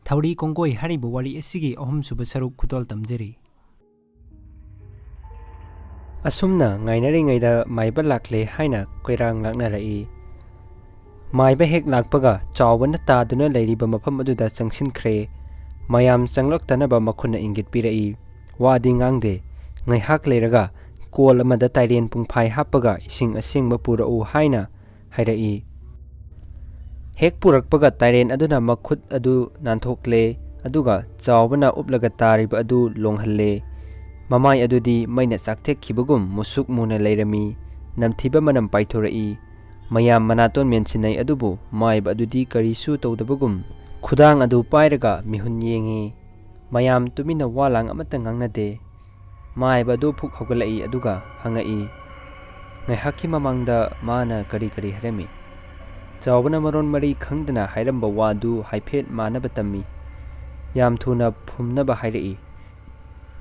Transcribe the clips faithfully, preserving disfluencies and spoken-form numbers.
ꯊꯧꯔꯤ ꯀꯣꯡꯒꯣꯏ ꯍꯥꯏꯔꯤꯕ ꯋꯥꯔꯤ ꯑꯁꯤꯒꯤ ꯑꯍꯨꯝꯁꯨꯕ ꯁꯔꯨꯛ ꯈꯨꯗꯣꯜ ꯇꯝꯖꯔꯤ꯫ ꯑꯁꯨꯝꯅ ꯉꯥꯏꯅꯔꯤꯉꯩꯗ ꯃꯥꯏꯕ ꯂꯥꯛꯂꯦ ꯍꯥꯏꯅ ꯀꯣꯏꯔꯥꯡ ꯂꯥꯛꯅꯔꯛꯏ꯫ ꯃꯥꯏꯕ ꯍꯦꯛ ꯂꯥꯛꯄꯒ ꯆꯥꯎꯕꯅ ꯇꯥꯗꯨꯅ ꯂꯩꯔꯤꯕ ꯃꯐꯝ ꯑꯗꯨꯗ ꯆꯪꯁꯤꯟꯈ꯭ꯔꯦ꯫ ꯃꯌꯥꯝ ꯆꯪꯂꯛꯇꯅꯕ ꯃꯈꯨꯠꯅ ꯏꯪꯒꯤꯠ ꯄꯤꯔꯛꯏ꯫ ꯋꯥꯗꯤ ꯉꯥꯡꯗꯦ꯫ ꯉꯥꯏꯍꯥꯛ ꯂꯩꯔꯒ ꯀꯣꯜ ꯑꯃꯗ ꯇꯥꯏꯔꯦꯟ ꯄꯨꯡꯐꯥꯏ ꯍꯥꯞꯄꯒ ꯏꯁꯤꯡ ꯑꯁꯦꯡꯕ ꯄꯨꯔꯛꯎ ꯍꯥꯏꯅ ꯍꯥꯏꯔꯛꯏ꯫ ꯍꯦꯛ ꯄꯨꯔꯛꯄꯒ ꯇꯥꯏꯔꯦꯟ ꯑꯗꯨꯅ ꯃꯈꯨꯠ ꯑꯗꯨ ꯅꯥꯟꯊꯣꯛꯂꯦ, ꯑꯗꯨꯒ ꯆꯥꯎꯕꯅ ꯎꯞꯂꯒ ꯇꯥꯔꯤꯕ ꯑꯗꯨ ꯂꯣꯡꯍꯜꯂꯦ꯫ ꯃꯃꯥꯏ ꯑꯗꯨꯗꯤ ꯃꯩꯅ ꯆꯥꯛꯊꯦꯛꯈꯤꯕꯒꯨꯝ ꯃꯨꯁꯨꯛ ꯃꯨꯅ ꯂꯩꯔꯝꯃꯤ꯫ ꯅꯝꯊꯤꯕ ꯃꯅꯝ ꯄꯥꯏꯊꯣꯔꯛꯏ꯫ ꯃꯌꯥꯝ ꯃꯅꯥꯇꯣꯟ ꯃꯦꯟꯁꯤꯟꯅꯩ, ꯑꯗꯨꯕꯨ ꯃꯥꯏꯕ ꯑꯗꯨꯗꯤ ꯀꯔꯤꯁꯨ ꯇꯧꯗꯕꯒꯨꯝ ꯈꯨꯗꯥꯡ ꯑꯗꯨ ꯄꯥꯏꯔꯒ ꯃꯤꯍꯨꯟ ꯌꯦꯡꯉꯤ꯫ ꯃꯌꯥꯝ ꯇꯨꯃꯤꯟꯅ ꯋꯥ ꯂꯥꯡ ꯑꯃꯠꯇ ꯉꯥꯡꯅꯗꯦ꯫ ꯃꯥꯏꯕ ꯑꯗꯨ ꯐꯨꯛ ꯍꯧꯒꯠꯂꯛꯏ, ꯑꯗꯨꯒ ꯍꯪꯉꯛꯏ, "ꯉꯥꯏꯍꯥꯛꯀꯤ ꯃꯃꯥꯡꯗ ꯃꯥꯅ ꯀꯔꯤ ꯀꯔꯤ ꯍꯥꯏꯔꯝꯃꯤ?" ꯆꯥꯎꯕꯅ ꯃꯔꯣꯟ ꯃꯔꯤ ꯈꯪꯗꯅ ꯍꯥꯏꯔꯝꯕ ꯋꯥꯗꯨ ꯍꯥꯏꯐꯦꯠ ꯃꯥꯟꯅꯕ ꯇꯝꯃꯤ꯫ ꯌꯥꯝ ꯊꯨꯅ ꯐꯨꯝꯅꯕ ꯍꯥꯏꯔꯛꯏ꯫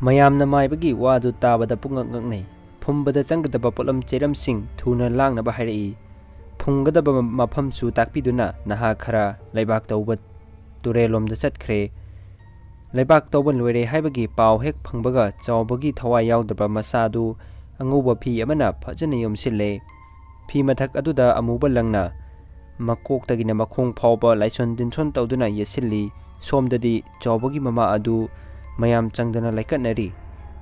ꯃꯌꯥꯝꯅ ꯃꯥꯏꯕꯒꯤ ꯋꯥꯗꯨ ꯇꯥꯕꯗ ꯄꯨꯡꯉꯛ ꯉꯛꯅꯩ꯫ ꯐꯨꯝꯕꯗ ꯆꯪꯒꯗꯕ ꯄꯣꯠꯂꯝ ꯆꯩꯔꯝꯁꯤꯡ ꯊꯨꯅ ꯂꯥꯡꯅꯕ ꯍꯥꯏꯔꯛꯏ꯫ ꯐꯨꯝꯒꯗꯕ ꯃꯐꯝꯁꯨ ꯇꯥꯛꯄꯤꯗꯨꯅ ꯅꯍꯥ ꯈꯔ ꯂꯩꯕꯥꯛ ꯇꯧꯕ ꯇꯨꯔꯦꯜꯂꯣꯝꯗ ꯆꯠꯈ꯭ꯔꯦ꯫ ꯂꯩꯕꯥꯛ ꯇꯧꯕ ꯂꯣꯏꯔꯦ ꯍꯥꯏꯕꯒꯤ ꯄꯥꯎ ꯍꯦꯛ ꯐꯪꯕꯒ ꯆꯥꯎꯕꯒꯤ ꯊꯋꯥꯏ ꯌꯥꯎꯗ꯭ꯔꯕ ꯃꯁꯥꯗꯨ ꯑꯉꯧꯕ ꯐꯤ ꯑꯃꯅ ꯐꯖꯅ ꯌꯣꯝꯁꯤꯜꯂꯦ꯫ ꯐꯤ ꯃꯊꯛ ꯑꯗꯨꯗ ꯑꯃꯨꯕ ꯂꯪꯅ ꯃꯀꯣꯛꯇꯒꯤꯅ ꯃꯈꯣꯡ ꯐꯥꯎꯕ ꯂꯥꯏꯁꯣꯟ ꯇꯤꯟꯁꯣꯟ ꯇꯧꯗꯨꯅ ꯌꯦꯠꯁꯤꯜꯂꯤ꯫ ꯁꯣꯝꯗꯗꯤ ꯆꯥꯎꯕꯒꯤ ꯃꯃꯥ ꯑꯗꯨ ꯃꯌꯥꯝ ꯆꯪꯗꯅ ꯂꯥꯏꯀꯠꯅꯔꯤ꯫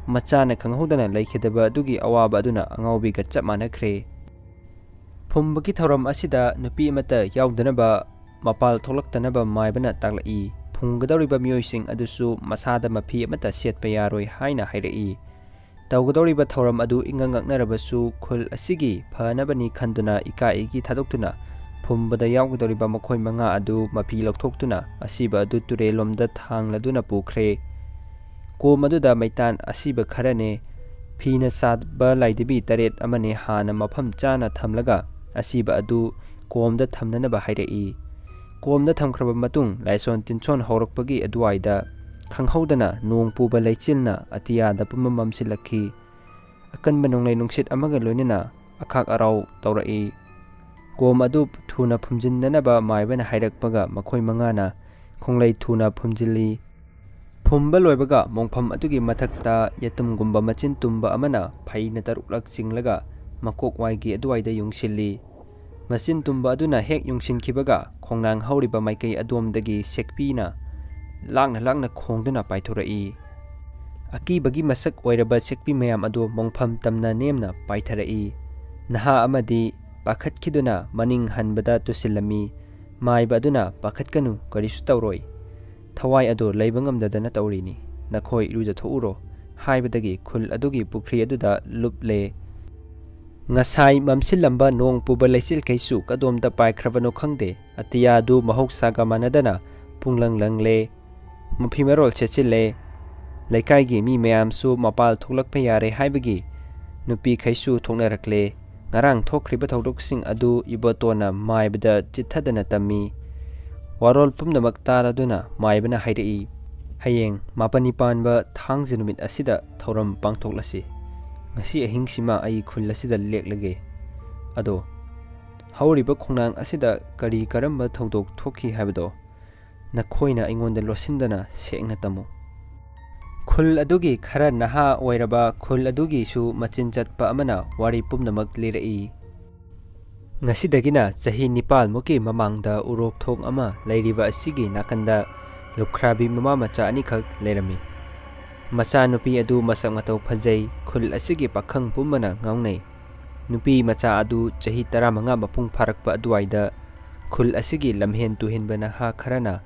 ꯃꯆꯥꯅ ꯈꯪꯍꯧꯗꯅ ꯂꯩꯈꯤꯗꯕ ꯑꯗꯨꯒꯤ ꯑꯋꯥꯕ ꯑꯗꯨꯅ ꯑꯉꯥꯎꯕꯤꯒ ꯆꯞ ꯃꯥꯟꯅꯈ꯭ꯔꯦ꯫ ꯐꯨꯝꯕꯒꯤ ꯊꯧꯔꯝ ꯑꯁꯤꯗ ꯅꯨꯄꯤ ꯑꯃꯠꯇ ꯌꯥꯎꯗꯅꯕ, ꯃꯄꯥꯜ ꯊꯣꯛꯂꯛꯇꯅꯕ ꯃꯥꯏꯕꯅ ꯇꯥꯛꯂꯛꯏ꯫ ꯐꯨꯝꯒꯗꯧꯔꯤꯕ ꯃꯤꯑꯣꯏꯁꯤꯡ ꯑꯗꯨꯁꯨ ꯃꯁꯥꯗ ꯃꯐꯤ ꯑꯃꯠꯇ ꯁꯦꯠꯄ ꯌꯥꯔꯣꯏ ꯍꯥꯏꯅ ꯍꯥꯏꯔꯛꯏ꯫ ꯇꯧꯒꯗꯧꯔꯤꯕ ꯊꯧꯔꯝ ꯑꯗꯨ ꯏꯉꯛ ꯉꯛꯅꯔꯕꯁꯨ ꯈꯨꯜ ꯑꯁꯤꯒꯤ ꯐꯅꯕꯅꯤ ꯈꯟꯗꯨꯅ ꯏꯀꯥꯏ ꯏꯒꯤ ꯊꯥꯗꯣꯛꯇꯨꯅ ꯐꯨꯝꯕꯗ ꯌꯥꯎꯒꯗꯧꯔꯤꯕ ꯃꯈꯣꯏ ꯃꯉꯥ ꯑꯗꯨ ꯃꯐꯤ ꯂꯧꯊꯣꯛꯇꯨꯅ ꯑꯁꯤꯕ ꯑꯗꯨ ꯇꯨꯔꯦꯜꯂꯣꯝꯗ ꯊꯥꯡꯂꯗꯨꯅ ꯄꯨꯈ꯭ꯔꯦ꯫ ꯀꯣꯝ ꯑꯗꯨꯗ ꯃꯩꯇꯥꯟ ꯑꯁꯤꯕ ꯈꯔꯅꯦ, ꯐꯤꯅ ꯁꯥꯕ ꯂꯥꯏꯙꯤꯕꯤ ꯇꯔꯦꯠ ꯑꯃꯅꯦ ꯍꯥꯟꯅ ꯃꯐꯝ ꯆꯥꯅ ꯊꯝꯂꯒ ꯑꯁꯤꯕ ꯑꯗꯨ ꯀꯣꯝꯗ ꯊꯝꯅꯅꯕ ꯍꯥꯏꯔꯛꯏ꯫ ꯀꯣꯝꯗ ꯊꯝꯈ꯭ꯔꯕ ꯃꯇꯨꯡ ꯂꯥꯏꯁꯣꯟ ꯇꯤꯟꯁꯣꯟ ꯍꯧꯔꯛꯄꯒꯤ ꯑꯗꯨꯋꯥꯏꯗ ꯈꯪꯍꯧꯗꯅ ꯅꯣꯡ ꯄꯨꯕ ꯂꯩꯆꯤꯜꯅ ꯑꯇꯤꯌꯥꯗ ꯄꯨꯝꯃꯝ ꯃꯝꯁꯤꯜꯂꯛꯈꯤ꯫ ꯑꯀꯟꯕ ꯅꯣꯡꯂꯩ ꯅꯨꯡꯁꯤꯠ ꯑꯃꯒ ꯂꯣꯏꯅꯅ ꯑꯈꯥꯛ ꯑꯔꯥꯎ ꯇꯧꯔꯛꯏ꯫ ꯀꯣꯝ ꯑꯗꯨ ꯊꯨꯅ ꯐꯨꯝꯖꯤꯟꯅꯅꯕ ꯃꯥꯏꯕꯅ ꯍꯥꯏꯔꯛꯄꯒ ꯃꯈꯣꯏ ꯃꯉꯥꯅ ꯈꯣꯡꯂꯩ ꯊꯨꯅ ꯐꯨꯝꯖꯤꯜꯂꯤ꯫ ꯐꯨꯝꯕ ꯂꯣꯏꯕꯒ ꯃꯣꯡꯐꯝ ꯑꯗꯨꯒꯤ ꯃꯊꯛꯇ ꯌꯦꯇꯨꯝꯒꯨꯝꯕ ꯃꯆꯤꯟ ꯇꯨꯝꯕ ꯑꯃꯅ ꯐꯩꯅ ꯇꯔꯨꯛꯂꯛ ꯆꯤꯡꯂꯒ ꯃꯀꯣꯛ ꯋꯥꯏꯒꯤ ꯑꯗꯨꯋꯥꯏꯗ ꯌꯨꯡꯁꯤꯜꯂꯤ꯫ ꯃꯆꯤꯟ ꯇꯨꯝꯕ ꯑꯗꯨꯅ ꯍꯦꯛ ꯌꯨꯡꯁꯤꯟꯈꯤꯕꯒ ꯈꯣꯡꯅꯥꯡ ꯍꯧꯔꯤꯕ ꯃꯥꯏꯀꯩ ꯑꯗꯣꯝꯗꯒꯤ ꯁꯦꯛꯄꯤꯅ ꯂꯥꯡꯅ ꯂꯥꯡꯅ ꯈꯣꯡꯗꯨꯅ ꯄꯥꯏꯊꯣꯔꯛꯏ꯫ ꯑꯀꯤꯕꯒꯤ ꯃꯁꯛ ꯑꯣꯏꯔꯕ ꯁꯦꯛꯄꯤ ꯃꯌꯥꯝ ꯑꯗꯨ ꯃꯣꯡꯐꯝ ꯇꯝꯅ ꯅꯦꯝꯅ ꯄꯥꯏꯊꯔꯛꯏ꯫ ꯅꯍꯥ ꯑꯃꯗꯤ ꯄꯥꯈꯠꯈꯤꯗꯨꯅ ꯃꯅꯤꯡ ꯍꯟꯕꯗ ꯇꯨꯁꯤꯜꯂꯝꯃꯤ꯫ ꯃꯥꯏꯕ ꯑꯗꯨꯅ, "ꯄꯥꯈꯠꯀꯅꯨ, ꯀꯔꯤꯁꯨ ꯇꯧꯔꯣꯏ꯫ ꯊꯋꯥꯏ ꯑꯗꯨ ꯂꯩꯕ ꯉꯝꯗꯗꯅ ꯇꯧꯔꯤꯅꯤ꯫ ꯅꯈꯣꯏ ꯏꯔꯨꯖꯊꯣꯛꯎꯔꯣ" ꯍꯥꯏꯕꯗꯒꯤ ꯈꯨꯜ ꯑꯗꯨꯒꯤ ꯄꯨꯈ꯭ꯔꯤ ꯑꯗꯨꯗ ꯂꯨꯞꯂꯦ꯫ ꯉꯁꯥꯏ ꯃꯝꯁꯤꯜꯂꯝꯕ ꯅꯣꯡ ꯄꯨꯕ ꯂꯩꯆꯤꯜꯈꯩꯁꯨ ꯀꯗꯣꯝꯗ ꯄꯥꯏꯈ꯭ꯔꯕꯅꯣ ꯈꯪꯗꯦ, ꯑꯇꯤꯌꯥꯗꯨ ꯃꯍꯧꯁꯥꯒ ꯃꯥꯟꯅꯗꯅ ꯄꯨꯡꯂꯪ ꯂꯪꯂꯦ꯫ ꯃꯐꯤ ꯃꯔꯣꯜ ꯁꯦꯠꯆꯤꯜꯂꯦ꯫ ꯂꯩꯀꯥꯏꯒꯤ ꯃꯤ ꯃꯌꯥꯝꯁꯨ ꯃꯄꯥꯜ ꯊꯣꯛꯂꯛꯄ ꯌꯥꯔꯦ ꯍꯥꯏꯕꯒꯤ ꯅꯨꯄꯤꯈꯩꯁꯨ ꯊꯣꯛꯅꯔꯛꯂꯦ꯫ ꯉꯔꯥꯡ ꯊꯣꯛꯈ꯭ꯔꯤꯕ ꯊꯧꯗꯣꯛꯁꯤꯡ ꯑꯗꯨ ꯏꯕꯣꯇꯣꯟꯅ ꯃꯥꯏꯕꯗ ꯆꯤꯠꯊꯗꯅ ꯇꯝꯃꯤ꯫ ꯋꯥꯔꯣꯜ ꯄꯨꯝꯅꯃꯛ ꯇꯥꯔꯗꯨꯅ ꯃꯥꯏꯕꯅ ꯍꯥꯏꯔꯛꯏ, "ꯍꯌꯦꯡ ꯃꯥꯄꯟꯅꯤ ꯄꯥꯟꯕ ꯊꯥꯡꯖ ꯅꯨꯃꯤꯠ ꯑꯁꯤꯗ ꯊꯧꯔꯝ ꯄꯥꯡꯊꯣꯛꯂꯁꯤ꯫ ꯉꯁꯤ ꯑꯍꯤꯡꯁꯤꯃ ꯑꯩ ꯈꯨꯜ ꯑꯁꯤꯗ ꯂꯦꯛꯂꯒꯦ꯫ ꯑꯗꯣ ꯍꯧꯔꯤꯕ ꯈꯣꯡꯅꯥꯡ ꯑꯁꯤꯗ ꯀꯔꯤ ꯀꯔꯝꯕ ꯊꯧꯗꯣꯛ ꯊꯣꯛꯈꯤ ꯍꯥꯏꯕꯗꯣ ꯅꯈꯣꯏꯅ ꯑꯩꯉꯣꯟꯗ ꯂꯣꯠꯁꯤꯟꯗꯅ ꯁꯦꯡꯅ ꯇꯝꯃꯨ"꯫ ꯈꯨꯜ ꯑꯗꯨꯒꯤ ꯈꯔ ꯅꯍꯥ ꯑꯣꯏꯔꯕ ꯈꯨꯜ ꯑꯗꯨꯒꯤꯁꯨ ꯃꯆꯤꯟ ꯆꯠꯄ ꯑꯃꯅ ꯋꯥꯔꯤ ꯄꯨꯝꯅꯃꯛ ꯂꯤꯔꯛꯏ꯫ ꯉꯁꯤꯗꯒꯤꯅ ꯆꯍꯤ ꯅꯤꯄꯥꯜꯃꯨꯛꯀꯤ ꯃꯃꯥꯡꯗ ꯎꯔꯣꯛ ꯊꯣꯡ ꯑꯃ ꯂꯩꯔꯤꯕ ꯑꯁꯤꯒꯤ ꯅꯥꯀꯟꯗ ꯂꯨꯈ꯭ꯔꯥꯕꯤ ꯃꯃꯥ ꯃꯆꯥ ꯑꯅꯤꯈꯛ ꯂꯩꯔꯝꯃꯤ꯫ ꯃꯆꯥꯅꯨꯄꯤ ꯑꯗꯨ ꯃꯁꯛ ꯃꯇꯧ ꯐꯖꯩ, ꯈꯨꯜ ꯑꯁꯤꯒꯤ ꯄꯥꯈꯪ ꯄꯨꯝꯕꯅ ꯉꯥꯎꯅꯩ꯫ ꯅꯨꯄꯤ ꯃꯆꯥ ꯑꯗꯨ ꯆꯍꯤ ꯇꯔꯥꯃꯉꯥ ꯃꯄꯨꯡ ꯐꯥꯔꯛꯄ ꯑꯗꯨꯋꯥꯏꯗ ꯈꯨꯜ ꯑꯁꯤꯒꯤ ꯂꯝꯍꯦꯟ ꯇꯨꯍꯦꯟꯕ ꯅꯍꯥ ꯈꯔꯅ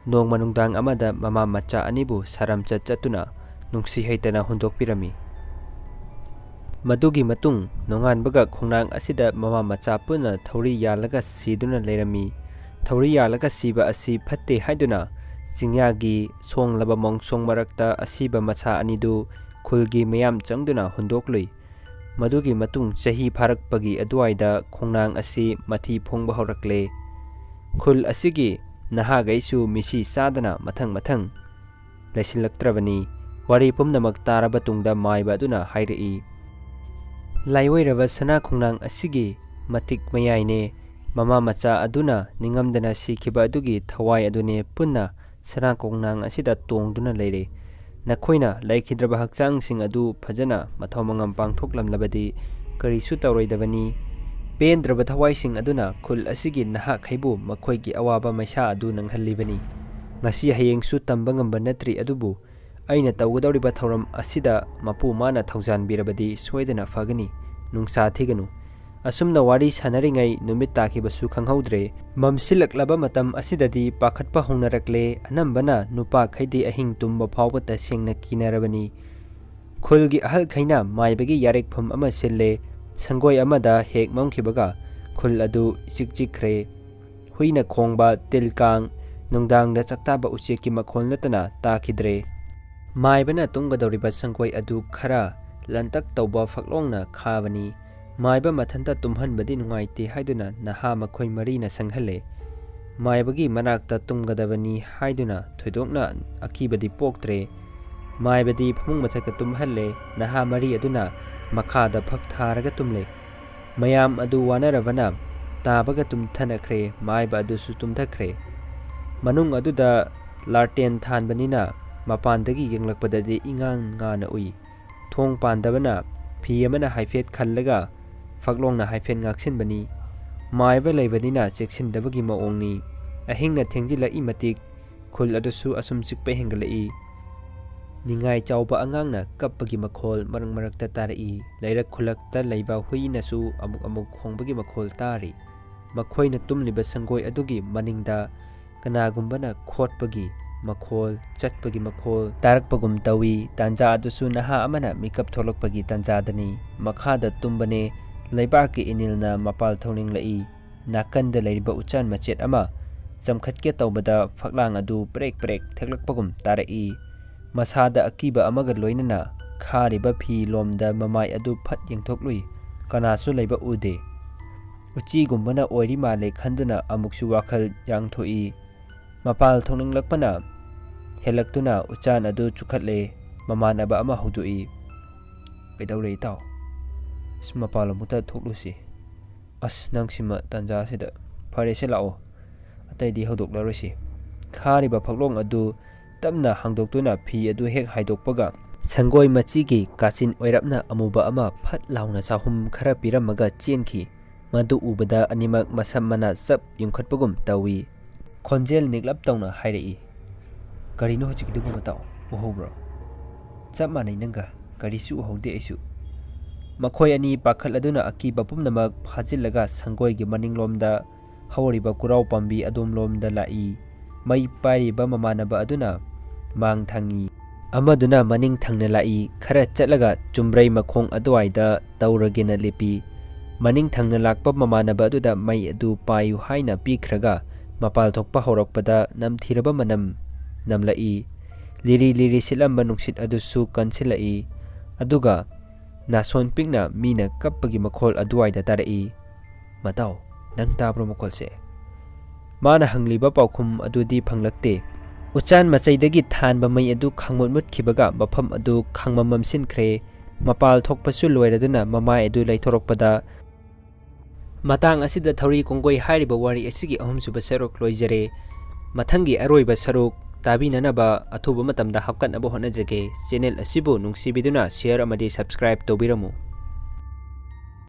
ꯅꯣꯡꯃ ꯅꯨꯡꯗꯥꯡ ꯑꯃꯗ ꯃꯃꯥ ꯃꯆꯥ ꯑꯅꯤꯕꯨ ꯁꯥꯔꯝꯆꯠ ꯆꯠꯇꯨꯅ ꯅꯨꯡꯁꯤ ꯍꯩꯇꯅ ꯍꯨꯟꯗꯣꯛꯄꯤꯔꯝꯃꯤ꯫ ꯃꯗꯨꯒꯤ ꯃꯇꯨꯡ ꯅꯣꯡꯉꯥꯟꯕꯒ ꯈꯣꯡꯅꯥꯡ ꯑꯁꯤꯗ ꯃꯃꯥ ꯃꯆꯥ ꯄꯨꯟꯅ ꯊꯧꯔꯤ ꯌꯥꯜꯂꯒ ꯁꯤꯗꯨꯅ ꯂꯩꯔꯝꯃꯤ꯫ ꯊꯧꯔꯤ ꯌꯥꯜꯂꯒ ꯁꯤꯕ ꯑꯁꯤ ꯐꯠꯇꯦ ꯍꯥꯏꯗꯨꯅ ꯆꯤꯡꯌꯥꯒꯤ ꯁꯣꯡꯂꯕ ꯃꯣꯡꯁꯣꯡ ꯃꯔꯛꯇ ꯑꯁꯤꯕ ꯃꯁꯥ ꯑꯅꯤꯗꯨ ꯈꯨꯜꯒꯤ ꯃꯤꯌꯥꯝ ꯆꯪꯗꯨꯅ ꯍꯨꯟꯗꯣꯛꯂꯨꯏ꯫ ꯃꯗꯨꯒꯤ ꯃꯇꯨꯡ ꯆꯍꯤ ꯐꯥꯔꯛꯄꯒꯤ ꯑꯗꯨꯋꯥꯏꯗ ꯈꯣꯡꯅꯥꯡ ꯑꯁꯤ ꯃꯊꯤ ꯐꯣꯡꯕ ꯍꯧꯔꯛꯂꯦ꯫ ꯈꯨꯜ ꯑꯁꯤꯒꯤ ꯅꯍꯥꯈꯩꯁꯨ ꯃꯤꯁꯤ ꯆꯥꯗꯅ ꯃꯊꯪ ꯃꯊꯪ ꯂꯩꯁꯤꯜꯂꯛꯇ꯭ꯔꯕꯅꯤ꯫ ꯋꯥꯔꯤ ꯄꯨꯝꯅꯃꯛ ꯇꯥꯔꯕ ꯇꯨꯡꯗ ꯃꯥꯏꯕ ꯑꯗꯨꯅ ꯍꯥꯏꯔꯛꯏ, "ꯂꯥꯏꯑꯣꯏꯔꯕ ꯁꯅꯥ ꯈꯣꯡꯅꯥꯡ ꯑꯁꯤꯒꯤ ꯃꯇꯤꯛ ꯃꯌꯥꯏꯅꯦ꯫ ꯃꯃꯥ ꯃꯆꯥ ꯑꯗꯨꯅ ꯅꯤꯡꯉꯝꯗꯅ ꯁꯤꯈꯤꯕ ꯑꯗꯨꯒꯤ ꯊꯋꯥꯏ ꯑꯗꯨꯅꯦ ꯄꯨꯟꯅ ꯁꯅꯥ ꯀꯣꯡꯅꯥꯡ ꯑꯁꯤꯗ ꯇꯣꯡꯗꯨꯅ ꯂꯩꯔꯦ꯫ ꯅꯈꯣꯏꯅ ꯂꯩꯈꯤꯗ꯭ꯔꯕ ꯍꯛꯆꯥꯡꯁꯤꯡ ꯑꯗꯨ ꯐꯖꯅ ꯃꯊꯧ ꯃꯉꯝ ꯄꯥꯡꯊꯣꯛꯂꯝꯂꯕꯗꯤ ꯀꯔꯤꯁꯨ ꯇꯧꯔꯣꯏꯗꯕꯅꯤ꯫ ꯄꯦꯟꯗ꯭ꯔꯕ ꯊꯋꯥꯏꯁꯤꯡ ꯑꯗꯨꯅ ꯈꯨꯜ ꯑꯁꯤꯒꯤ ꯅꯍꯥꯈꯩꯕꯨ ꯃꯈꯣꯏꯒꯤ ꯑꯋꯥꯕ ꯃꯩꯁꯥ ꯑꯗꯨ ꯅꯪꯍꯜꯂꯤꯕꯅꯤ꯫ ꯉꯁꯤ ꯍꯌꯦꯡꯁꯨ ꯇꯝꯕ ꯉꯝꯕ ꯅꯠꯇ꯭ꯔꯤ, ꯑꯗꯨꯕꯨ ꯑꯩꯅ ꯇꯧꯒꯗꯧꯔꯤꯕ ꯊꯧꯔꯝ ꯑꯁꯤꯗ ꯃꯄꯨ ꯃꯥꯅ ꯊꯧꯖꯥꯟꯕꯤꯔꯕꯗꯤ ꯁꯣꯏꯗꯅ ꯐꯒꯅꯤ꯫ ꯅꯨꯡꯁꯥ ꯊꯤꯒꯅꯨ꯫ ꯑꯁꯨꯝꯅ ꯋꯥꯔꯤ ꯁꯥꯟꯅꯔꯤꯉꯩ ꯅꯨꯃꯤꯠ ꯇꯥꯈꯤꯕꯁꯨ ꯈꯪꯍꯧꯗ꯭ꯔꯦ꯫ ꯃꯝꯁꯤꯜꯂꯛꯂꯕ ꯃꯇꯝ ꯑꯁꯤꯗꯗꯤ ꯄꯥꯈꯠꯄ ꯍꯧꯅꯔꯛꯂꯦ꯫ ꯑꯅꯝꯕꯅ ꯅꯨꯄꯥꯈꯩꯗꯤ ꯑꯍꯤꯡ ꯇꯨꯝꯕ ꯐꯥꯎꯕ ꯇꯁꯦꯡꯅ ꯀꯤꯅꯔꯕꯅꯤ꯫ ꯈꯨꯜꯒꯤ ꯑꯍꯜꯈꯩꯅ ꯃꯥꯏꯕꯒꯤ ꯌꯥꯔꯦꯛꯐꯝ ꯑꯃ ꯁꯤꯜꯂꯦ꯫ ꯁꯪꯒꯣꯏ ꯑꯃꯗ ꯍꯦꯛ ꯃꯝꯈꯤꯕꯒ ꯈꯨꯜ ꯑꯗꯨ ꯏꯆꯤꯛ ꯆꯤꯛꯈ꯭ꯔꯦ꯫ ꯍꯨꯏꯅ ꯈꯣꯡꯕ, ꯇꯤꯜ ꯀꯥꯡ, ꯅꯨꯡꯗꯥꯡꯗ ꯆꯥꯛꯇꯥꯕ ꯎꯆꯦꯛꯀꯤ ꯃꯈꯣꯜ ꯅꯠꯇꯅ ꯇꯥꯈꯤꯗ꯭ꯔꯦ꯫ ꯃꯥꯏꯕꯅ ꯇꯨꯝꯒꯗꯧꯔꯤꯕ ꯁꯪꯒꯣꯏ ꯑꯗꯨ ꯈꯔ ꯂꯟꯇꯛ ꯇꯧꯕ ꯐꯛꯂꯣꯡꯅ ꯈꯥꯕꯅꯤ꯫ ꯃꯥꯏꯕ ꯃꯊꯟꯇ ꯇꯨꯝꯍꯟꯕꯗꯤ ꯅꯨꯡꯉꯥꯏꯇꯦ ꯍꯥꯏꯗꯨꯅ ꯅꯍꯥ ꯃꯈꯣꯏ ꯃꯔꯤꯅ ꯁꯪꯍꯜꯂꯦ꯫ ꯃꯥꯏꯕꯒꯤ ꯃꯅꯥꯛꯇ ꯇꯨꯝꯒꯗꯕꯅꯤ ꯍꯥꯏꯗꯨꯅ ꯊꯣꯏꯗꯣꯛꯅ ꯑꯀꯤꯕꯗꯤ ꯄꯣꯛꯇ꯭ꯔꯦ꯫ ꯃꯥꯏꯕꯗꯤ ꯐꯃꯨꯡ ꯃꯊꯛꯇ ꯇꯨꯝꯍꯜꯂꯦ꯫ ꯅꯍꯥ ꯃꯔꯤ ꯑꯗꯨꯅ ꯃꯈꯥꯗ ꯐꯛ ꯊꯥꯔꯒ ꯇꯨꯝꯂꯦ꯫ ꯃꯌꯥꯝ ꯑꯗꯨ ꯋꯥꯅꯔꯕꯅ ꯇꯥꯕꯒ ꯇꯨꯝꯊꯅꯈ꯭ꯔꯦ꯫ ꯃꯥꯏꯕ ꯑꯗꯨꯁꯨ ꯇꯨꯝꯊꯈ꯭ꯔꯦ꯫ ꯃꯅꯨꯡ ꯑꯗꯨꯗ ꯂꯥꯔꯇꯦꯟ ꯊꯥꯟꯕꯅꯤꯅ ꯃꯄꯥꯟꯗꯒꯤ ꯌꯦꯡꯂꯛꯄꯗꯗꯤ ꯏꯉꯥꯟ ꯉꯥꯅ ꯎꯏ꯫ ꯊꯣꯡ ꯄꯥꯟꯗꯕꯅ ꯐꯤ ꯑꯃꯅ ꯍꯥꯏꯐꯦꯠ ꯈꯜꯂꯒ ꯐꯛꯂꯣꯡꯅ ꯍꯥꯏꯐꯦꯠ ꯉꯥꯛꯁꯤꯟꯕꯅꯤ꯫ ꯃꯥꯏꯕ ꯂꯩꯕꯅꯤꯅ ꯆꯦꯛꯁꯤꯟꯗꯕꯒꯤ ꯃꯑꯣꯡꯅꯤ꯫ ꯑꯍꯤꯡꯅ ꯊꯦꯡꯖꯤꯜꯂꯛꯏ ꯃꯇꯤꯛ ꯈꯨꯜ ꯑꯗꯨꯁꯨ ꯑꯁꯨꯝ ꯆꯤꯛꯄ ꯍꯦꯟꯒꯠꯂꯛꯏ꯫ ꯅꯤꯡꯉꯥꯏ ꯆꯥꯎꯕ ꯑꯉꯥꯡꯅ ꯀꯞꯄꯒꯤ ꯃꯈꯣꯜ ꯃꯔꯛ ꯃꯔꯛꯇ ꯇꯥꯔꯛꯏ꯫ ꯂꯩꯔꯛ ꯈꯨꯜꯂꯛꯇ ꯂꯩꯕ ꯍꯨꯏꯅꯁꯨ ꯑꯃꯨꯛ ꯑꯃꯨꯛ ꯈꯣꯡꯕꯒꯤ ꯃꯈꯣꯜ ꯇꯥꯔꯤ꯫ ꯃꯈꯣꯏꯅ ꯇꯨꯝꯂꯤꯕ ꯁꯪꯒꯣꯏ ꯑꯗꯨꯒꯤ ꯃꯅꯤꯡꯗ ꯀꯅꯥꯒꯨꯝꯕꯅ ꯈꯣꯠꯄꯒꯤ ꯃꯈꯣꯜ, ꯆꯠꯄꯒꯤ ꯃꯈꯣꯜ ꯇꯥꯔꯛꯄꯒꯨꯝ ꯇꯧꯏ꯫ ꯇꯥꯟꯖꯥ ꯑꯗꯨꯁꯨ ꯅꯍꯥ ꯑꯃꯅ ꯃꯤꯀꯞ ꯊꯣꯛꯂꯛꯄꯒꯤ ꯇꯥꯟꯖꯥꯗꯅꯤ꯫ ꯃꯈꯥꯗ ꯇꯨꯝꯕꯅꯦ꯫ ꯂꯩꯕꯥꯛꯀꯤ ꯏꯅꯤꯜꯅ ꯃꯄꯥꯜ ꯊꯧꯅꯤꯡꯂꯛꯏ꯫ ꯅꯥꯀꯟꯗ ꯂꯩꯔꯤꯕ ꯎꯆꯥꯟ ꯃꯆꯦꯠ ꯑꯃ ꯆꯝꯈꯠꯀꯦ ꯇꯧꯕꯗ ꯐꯛꯂꯥꯡ ꯑꯗꯨ ꯄ꯭ꯔꯦꯛ ꯄ꯭ꯔꯦꯛ ꯊꯦꯛꯂꯛꯄꯒꯨꯝ ꯇꯥꯔꯛꯏ꯫ ꯃꯁꯥꯗ ꯑꯀꯤꯕ ꯑꯃꯒ ꯂꯣꯏꯅꯅ ꯈꯥꯔꯤꯕ ꯐꯤ ꯂꯣꯝꯗ ꯃꯃꯥꯏ ꯑꯗꯨ ꯐꯠ ꯌꯦꯡꯊꯣꯛꯂꯨꯏ꯫ ꯀꯅꯥꯁꯨ ꯂꯩꯕ ꯎꯗꯦ꯫ ꯎꯆꯤꯒꯨꯝꯕꯅ ꯑꯣꯏꯔꯤ ꯃꯥꯜꯂꯦ ꯈꯟꯗꯨꯅ ꯑꯃꯨꯛꯁꯨ ꯋꯥꯈꯜ ꯌꯥꯡꯊꯣꯛꯏ꯫ ꯃꯄꯥꯜ ꯊꯣꯛꯅꯤꯡꯂꯛꯄꯅ ꯍꯦꯜꯂꯛꯇꯨꯅ ꯎꯆꯥꯟ ꯑꯗꯨ ꯆꯨꯈꯠꯂꯦ꯫ ꯃꯃꯥꯟꯅꯕ ꯑꯃ ꯍꯧꯗꯣꯛꯏ, "ꯀꯩꯗꯧꯔꯦ ꯏꯇꯥꯎ? ꯑꯁ, ꯃꯄꯥꯜ ꯑꯃꯨꯛꯇ ꯊꯣꯛꯂꯨꯁꯤ꯫ "ꯑꯁ, ꯅꯪꯁꯤꯃ ꯇꯥꯟꯖꯥꯁꯤꯗ꯫ ꯐꯔꯦꯁꯦ, ꯂꯥꯛꯑꯣ, ꯑꯇꯩꯗꯤ ꯍꯧꯗꯣꯛꯂꯔꯣꯏꯁꯤ꯫" ꯈꯥꯔꯤꯕ ꯐꯛꯂꯣꯡ ꯑꯗꯨ ꯇꯞꯅ ꯍꯥꯡꯗꯣꯛꯇꯨꯅ ꯐꯤ ꯑꯗꯨ ꯍꯦꯛ ꯍꯥꯏꯗꯣꯛꯄꯒ, ꯁꯪꯒꯣꯏ ꯃꯆꯤꯒꯤ ꯀꯥꯆꯤꯟ ꯑꯣꯏꯔꯞꯅ ꯑꯃꯨꯕ ꯑꯃ ꯐꯠ ꯂꯥꯎꯅ ꯆꯥꯍꯨꯝ ꯈꯔ ꯄꯤꯔꯝꯃꯒ ꯆꯦꯟꯈꯤ꯫ ꯃꯗꯨ ꯎꯕꯗ ꯑꯅꯤꯃꯛ ꯃꯁꯝ ꯃꯅꯥ ꯆꯞ ꯌꯨꯡꯈꯠꯄꯒꯨꯝ ꯇꯧꯏ꯫ ꯈꯣꯟꯖꯦꯜ ꯅꯤꯛꯂꯞ ꯇꯧꯅ ꯍꯥꯏꯔꯛꯏ, "ꯀꯔꯤꯅꯣ ꯍꯧꯖꯤꯛꯀꯤꯗꯨꯕꯨ, ꯃꯇꯥꯎ? ꯎꯍꯧꯕ꯭ꯔꯣ?" "ꯆꯞ ꯃꯥꯟꯅꯩ ꯅꯪꯒ, ꯀꯔꯤꯁꯨ ꯎꯍꯧꯗꯦ ꯑꯩꯁꯨ꯫" ꯃꯈꯣꯏ ꯑꯅꯤ ꯄꯥꯈꯠꯂꯗꯨꯅ ꯑꯀꯤꯕ ꯄꯨꯝꯅꯃꯛ ꯐꯥꯖꯤꯜꯂꯒ ꯁꯪꯒꯣꯏꯒꯤ ꯃꯅꯤꯡꯂꯣꯝꯗ ꯍꯧꯔꯤꯕ ꯀꯨꯔꯥꯎ ꯄꯥꯝꯕꯤ ꯑꯗꯣꯝꯂꯣꯝꯗ ꯂꯥꯛꯏ꯫ ꯃꯩ ꯄꯥꯏꯔꯤꯕ ꯃꯃꯥꯟꯅꯕ ꯑꯗꯨꯅ ꯃꯥꯡ ꯊꯪꯉꯤ꯫ ꯑꯃꯗꯨꯅ ꯃꯅꯤꯡ ꯊꯪꯅ ꯂꯥꯛꯏ꯫ ꯈꯔ ꯆꯠꯂꯒ ꯆꯨꯝꯕ꯭ꯔꯩ ꯃꯈꯣꯡ ꯑꯗꯨꯋꯥꯏꯗ ꯇꯧꯔꯒꯦꯅ ꯂꯦꯞꯄꯤ꯫ ꯃꯅꯤꯡ ꯊꯪꯅ ꯂꯥꯛꯄ ꯃꯃꯥꯟꯅꯕ ꯑꯗꯨꯗ ꯃꯩ ꯑꯗꯨ ꯄꯥꯏꯌꯨ ꯍꯥꯏꯅ ꯄꯤꯈ꯭ꯔꯒ ꯃꯄꯥꯜ ꯊꯣꯛꯄ ꯍꯧꯔꯛꯄꯗ ꯅꯝꯊꯤꯔꯕ ꯃꯅꯝ ꯅꯝꯂꯛꯏ꯫ ꯂꯤꯔꯤ ꯂꯤꯔꯤ ꯁꯤꯠꯂꯝꯕ ꯅꯨꯡꯁꯤꯠ ꯑꯗꯨꯁꯨ ꯀꯟꯁꯤꯜꯂꯛꯏ꯫ ꯑꯗꯨꯒ ꯅꯥꯁꯣꯟ ꯄꯤꯛꯅ ꯃꯤꯅ ꯀꯞꯄꯒꯤ ꯃꯈꯣꯜ ꯑꯗꯨꯋꯥꯏꯗ ꯇꯥꯔꯛꯏ꯫ "ꯃꯇꯥꯎ, ꯅꯪ ꯇꯥꯕ꯭ꯔꯣ ꯃꯈꯣꯜꯁꯦ?" ꯃꯥꯅ ꯍꯪꯂꯤꯕ ꯄꯥꯎꯈꯨꯝ ꯑꯗꯨꯗꯤ ꯐꯪꯂꯛꯇꯦ꯫ ꯎꯆꯥꯟ ꯃꯆꯩꯗꯒꯤ ꯊꯥꯟꯕ ꯃꯩ ꯑꯗꯨ ꯈꯥꯡꯃꯨꯠ ꯃꯨꯠꯈꯤꯕꯒ ꯃꯐꯝ ꯑꯗꯨ ꯈꯥꯡꯃꯝ ꯃꯝꯁꯤꯟꯈ꯭ꯔꯦ꯫ ꯃꯄꯥꯜ ꯊꯣꯛꯄꯁꯨ ꯂꯣꯏꯔꯗꯨꯅ ꯃꯃꯥꯏ ꯑꯗꯨ ꯂꯩꯊꯣꯔꯛꯄꯗ꯫ ꯃꯇꯥꯡ ꯑꯁꯤꯗ ꯊꯧꯔꯤ ꯀꯣꯡꯒꯣꯏ ꯍꯥꯏꯔꯤꯕ ꯋꯥꯔꯤ ꯑꯁꯤꯒꯤ ꯑꯍꯨꯝꯁꯨꯕ ꯁꯔꯨꯛ ꯂꯣꯏꯖꯔꯦ꯫ ꯃꯊꯪꯒꯤ ꯑꯔꯣꯏꯕ ꯁꯔꯨꯛ ꯇꯥꯕꯤꯅꯅꯕ ꯑꯊꯨꯕ ꯃꯇꯝꯗ ꯍꯥꯞꯀꯠꯅꯕ ꯍꯣꯠꯅꯖꯒꯦ꯫ ꯆꯦꯅꯦꯜ ꯑꯁꯤꯕꯨ ꯅꯨꯡꯁꯤꯕꯤꯗꯨꯅ share ꯑꯃꯗꯤ subscribe ꯇꯧꯕꯤꯔꯝꯃꯨ꯫